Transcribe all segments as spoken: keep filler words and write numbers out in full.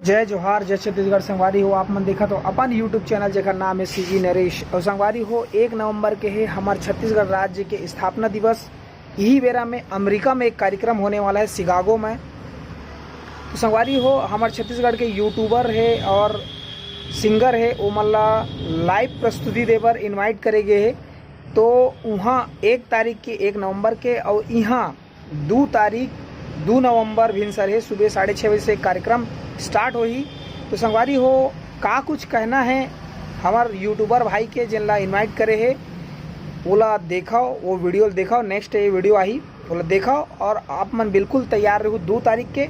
जय जोहार, जय छत्तीसगढ़। संगवारी हो, आप मन देखत हो अपन YouTube चैनल, जेकर नाम है सीजी नरेश। और संगवारी हो, एक नवंबर के है हमार छत्तीसगढ़ राज्य के स्थापना दिवस। यही बेरा में अमेरिका में एक कार्यक्रम होने वाला है शिकागो में। तो संगवारी हो, हमार छत्तीसगढ़ के यूट्यूबर है और सिंगर है, ओमन ला लाइव प्रस्तुति देबर इनवाइट करे गए है। तो वहाँ एक तारीख के, एक नवंबर के, और यहाँ दू तारीख, दू नवंबर भिनसर है, सुबह साढ़े छः बजे से कार्यक्रम स्टार्ट होही। तो संगवारी हो, का कुछ कहना है हमार यूट्यूबर भाई के, जेन ला इनवाइट करे है, ओला देखाओ, वो वीडियो ला देखाओ। नेक्स्ट ये वीडियो आही, ओला देखाओ और आप मन बिल्कुल तैयार रहू दू तारीख के।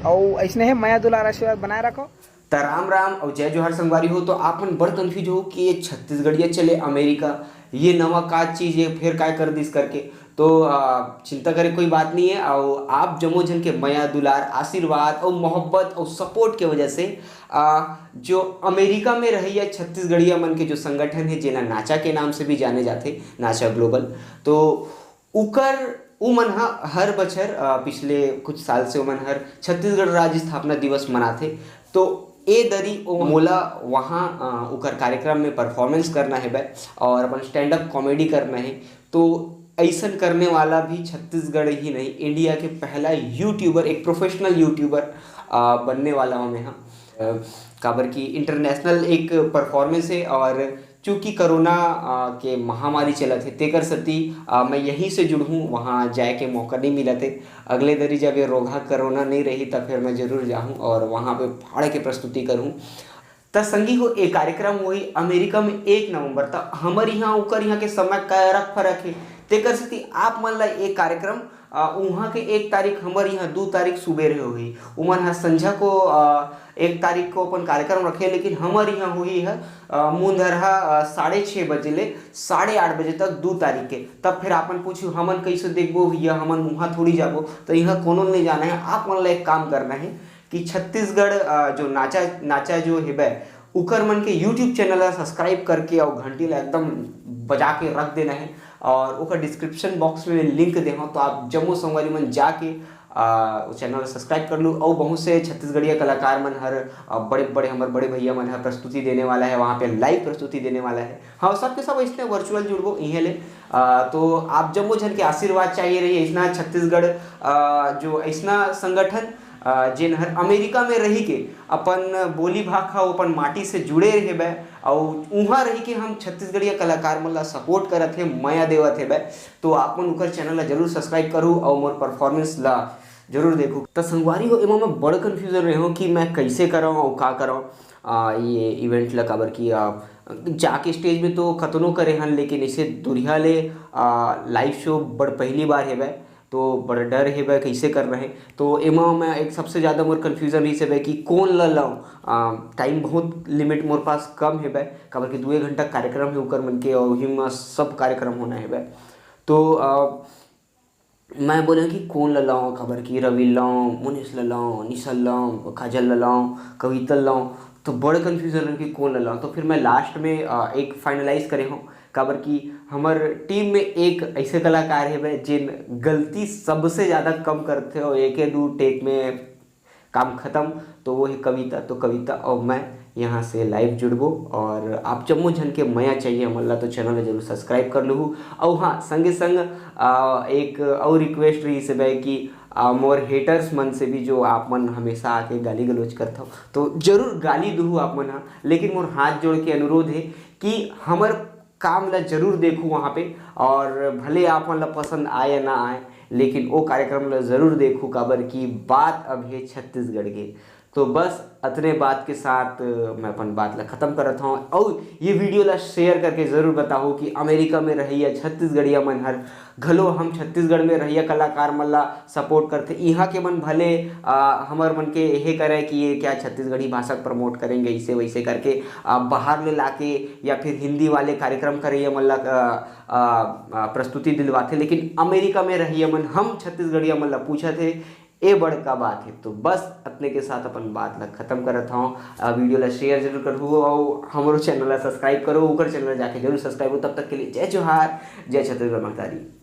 और ऐसने है, मया दुलार आशीर्वाद बनाए रखो। त राम राम और जय जोहार संगवारी हो। तो आप मन बड़ कन्फ्यूज हो कि ये छत्तीसगढ़िया चले अमेरिका, ये नवा का चीज है, फिर काय कर दिस करके। तो आ, चिंता करे कोई बात नहीं है। और आप जम्मो झन के मया दुलार, आशीर्वाद और मोहब्बत और सपोर्ट के वजह से आ, जो अमेरिका में रहइया छत्तीसगढ़िया मन के जो संगठन है, जेला नाचा के नाम से भी जाने जाथे, नाचा ग्लोबल, तो उकर उमन ह हर बछर, अ, पिछले कुछ साल से उमन हर छत्तीसगढ़ राज्य स्थापना दिवस मनाथे। तो ए दरी ओ मोला वहाँ, अ, उकर कार्यक्रम में परफॉर्मेंस करना हेबे और अपन स्टैंड अप कॉमेडी करना है। तो ऐसन करने वाला भी छत्तीसगढ़ ही नहीं, इंडिया के पहला यूट्यूबर, एक प्रोफेशनल यूट्यूबर, अ, बनने वाला हूँ मैं। हाँ, अ, काबर कि इंटरनेशनल एक परफॉर्मेंस है और चूँकि कोरोना, अ, के महामारी चलत हे, तेकर सेती, अ, मैं यहीं से जुड़हूँ, वहाँ जाए के मौका नहीं मिलत हे। अगले दरी जब ये रोगहा कोरोना नहीं रही, तब फिर मैं जरूर जाहूँ और वहाँ पे फाड़ के प्रस्तुति करहूँ। त संगी हो, ए कार्यक्रम होही अमेरिका में एक नवंबर। त हमर यहाँ उकर यहाँ के समय का रक फरक हे, तेकर सेती आप मन ला ए कार्यक्रम, अ, उहाँ के एक तारीख, हमर यहाँ दू तारीख सुबेरे होही। उमन ह संझा को, अ, एक तारीख को अपन कार्यक्रम रखे, लेकिन हमर यहाँ होही ह, अ, मुंधरहा, अ, साढ़े छः बजे ले साढ़े आठ बजे तक दू तारीख के। तब फिर आपन पूछू, "हमन कैसे देखबो भैया, हमन उहाँ थोड़ी जाबो।" तो यहाँ कोनो नहीं जाना है। आप मन ला एक काम करना है कि छत्तीसगढ़, अ, जो नाचा, नाचा जो हेबे, उकर मन के यूट्यूब चैनल ला सब्सक्राइब करके और घंटी ला एकदम बजा के रख देना है। और ओकर डिस्क्रिप्शन बॉक्स में लिंक दे हूँ, तो आप जम्मो संगवारी मन जाके, आ, वो चैनल ला सब्सक्राइब कर लू। और बहुत से छत्तीसगढ़िया कलाकार मन हर, आ, बड़े बड़े, हमर बड़े भैया मन हर प्रस्तुति देने वाला है, वहाँ पे लाइव प्रस्तुति देने वाला है। हाँ, सबके सब इसने वर्चुअल जुड़बो इहे ले। आ, तो आप जम्मो झन के आशीर्वाद चाहिए रही, ऐसना छत्तीसगढ़, आ, जो ऐसना संगठन, आ, जेन हर अमेरिका में रही के अपन बोली भाखा, अपन माटी से जुड़े हेबे, अउ उहाँ रही के हम छत्तीसगढ़िया कलाकार मन ला सपोर्ट करत हे, मया देवत हेबे। तो आप मन उकर चैनल ला जरूर सब्सक्राइब करू अउ मोर परफॉर्मेंस ला जरूर देखू। त संगवारी हो, एमा मैं बड़ कन्फ्यूजन रहे हूँ कि मैं कैसे करव अउ का करव, आ, ये इवेंट ला, काबर कि, आ, जाके स्टेज में तो कतनो करे हन, लेकिन इसे दुरिहा ले, आ, लाइव शो बड़ पहली बार हेबे, तो बड़ डर हेबे कैसे करना है। तो एमा मैं एक सबसे ज़्यादा मोर कन्फ्यूजन रही हेबे कि कौन ला लाऊं। आ, टाइम बहुत लिमिट मोर पास कम हेबे, काबर कि दुए घंटा कार्यक्रम है उकर मन के, और उही में सब कार्यक्रम होना हेबे। तो, आ, मैं बोले कि कौन ला लाऊं, काबर कि रवि लाऊं, मुनीश ला लाऊं, निशा लाऊं, काजल ला लाऊं, कविता ला लाऊं, तो बड़ कन्फ्यूजन रहे कि कौन ला लाऊं। तो फिर मैं लास्ट में, आ, एक फाइनलाइज करे हूँ, काबर कि हमर टीम में एक ऐसे कलाकार हेबे, जेन गलती सबसे ज़्यादा कम करथे और एके दू टेक में काम खत्म। तो वो है कविता। तो कविता और मैं यहाँ से लाइव जुड़बो और आप जम्मो झन के मया चाहिए हमन ला, तो चैनल ला जरूर सब्सक्राइब कर लूहू। और हाँ, संगे संग, आ, एक और रिक्वेस्ट रही हेबे कि, आ, मोर हेटर्स मन से भी, जो आप मन हमेशा आके गाली गलौज करथव, तो जरूर गाली दूहू आप मन हा, लेकिन मोर हाथ जोड़ के अनुरोध है कि हमर काम ला जरूर देखू वहाँ पे, और भले आप मन ला पसंद आए या ना आए, लेकिन वो कार्यक्रम ला जरूर देखू, काबर कि बात अब है छत्तीसगढ़ के। तो बस अतने बात के साथ, अ, मैं अपन बात ला खत्म करत हूँ। और ये वीडियो ला शेयर करके जरूर बताओ कि अमेरिका में रहइया छत्तीसगढ़िया मन हर घलो हम छत्तीसगढ़ में रहइया कलाकार मन ला सपोर्ट करथे। यहाँ के मन भले, आ, हमर मन के यही करे कि ये क्या छत्तीसगढ़ी भाषा प्रमोट करेंगे, इसे वैसे करके, आ, बाहर ले लाके या फिर हिंदी वाले कार्यक्रम करइया मन ला, आ, आ, आ, प्रस्तुति दिलवाथे, लेकिन अमेरिका में रहइया मन हम छत्तीसगढ़िया मन ला पूछत हे, ए बड़का बात है। तो बस अतने के साथ अपन बात ला खत्म करत हूँ। आ, वीडियो ला शेयर जरूर करहू और हमरो चैनल ला सब्सक्राइब करो, ओकर चैनल ला जाके जरूर सब्सक्राइब हो। तब तक के लिए जय जोहार, जय छत्तीसगढ़ महतारी।